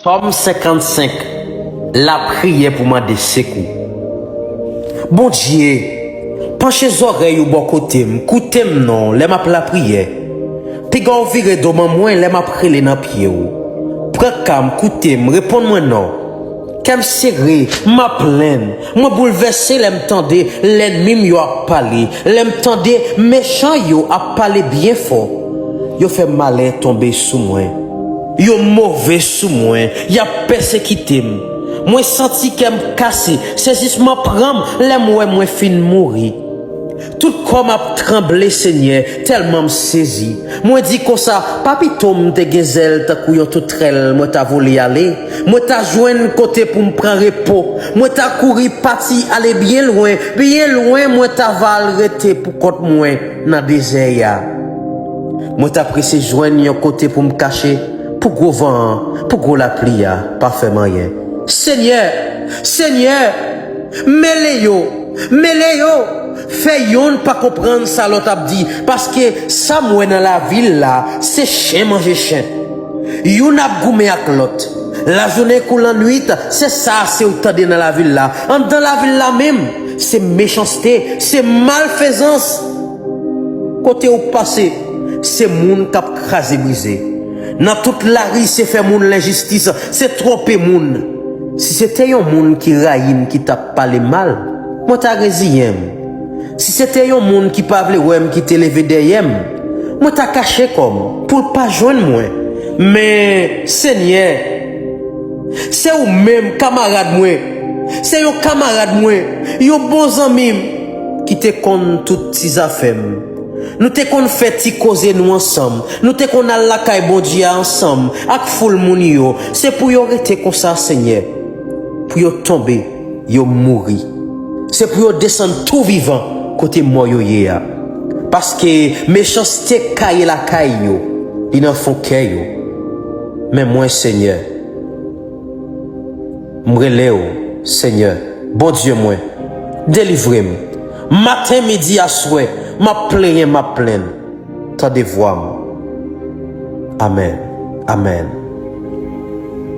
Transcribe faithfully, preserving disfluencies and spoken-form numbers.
Sòm senkannsenk. Lapriyè pou mande sekou. Bondye, panche zòrèy ou bò kote m, koute m non lè m ap lapriyè. Piga w vire do ban mwen lè m ap rele nan pye w. Pran ka m, koute m, reponn mwen non. Kè m sere, m ap plenn. Mwen boulvèse lè m tande lènmi m yo ap pale, lè m tande mechan yo ap pale byen fò. Yo fè malè tonbe sou mwen. Yo move sou mwen, y ap pèsekite m. Mwen santi kè m kase, sezisman pran m lè m wè mwen fin mouri. Tout kò m ap tranble, Senyè, tèlman m sezi. Mwen di konsa, pa pito m te gen zèl tankou yon toutrèl, mwen ta vole ale. Mwen ta jwenn kote pou m pran repo. Mwen ta kouri pati ale byen lwen, byen lwen mwen ta va al rete pou kont mwen nan dezè a. Mwen ta prese jwenn yon kote pou m kache, pou gwo van an, pou gwo lapli a, pa fè m anyen. Senyè, Senyè, mele yo, mele yo, fè yonn pa konprann sa lòt ap di, paske sa m wè nan lavil la, se chen manje chen. Youn ap goumen ak lòt. Lajounen kou lannwit, se sa se ou tande nan lavil la. Anndan lavil la menm, se mechanste, se malfezans. Kote ou pase, se moun k ap kraze brize. Nan tout lari, se fè moun lenjistis, se twonpe moun. Si se te yon moun ki rayi m ki t ap pale m mal, mwen ta reziyen m. Si se te yon moun ki pa vle wè m ki te leve dèyè m, mwen ta kache kò m pou l pa jwenn mwen. Men, Senyè, se ou menm, kamarad mwen. Se yon kamarad mwen, yon bon zanmi m, ki te konn tout ti zafè m. Nou te konn fè ti koze nou ansanm. Nou te konn al lakay Bondye a ansanm ak foul moun yo. Se pou yo rete konsa, Senyè. Pou yo tonbe, yo mouri. Se pou yo desann tou vivan kote mò yo ye a. Paske mechanste kaye lakay yo, li nan fon kè yo. Men mwen, Senyè, m rele w, Senyè, Bondye mwen, delivre m. Maten, midi, aswè, m ap plenyen, m ap plenn. Tande vwa m. Amèn. Amèn.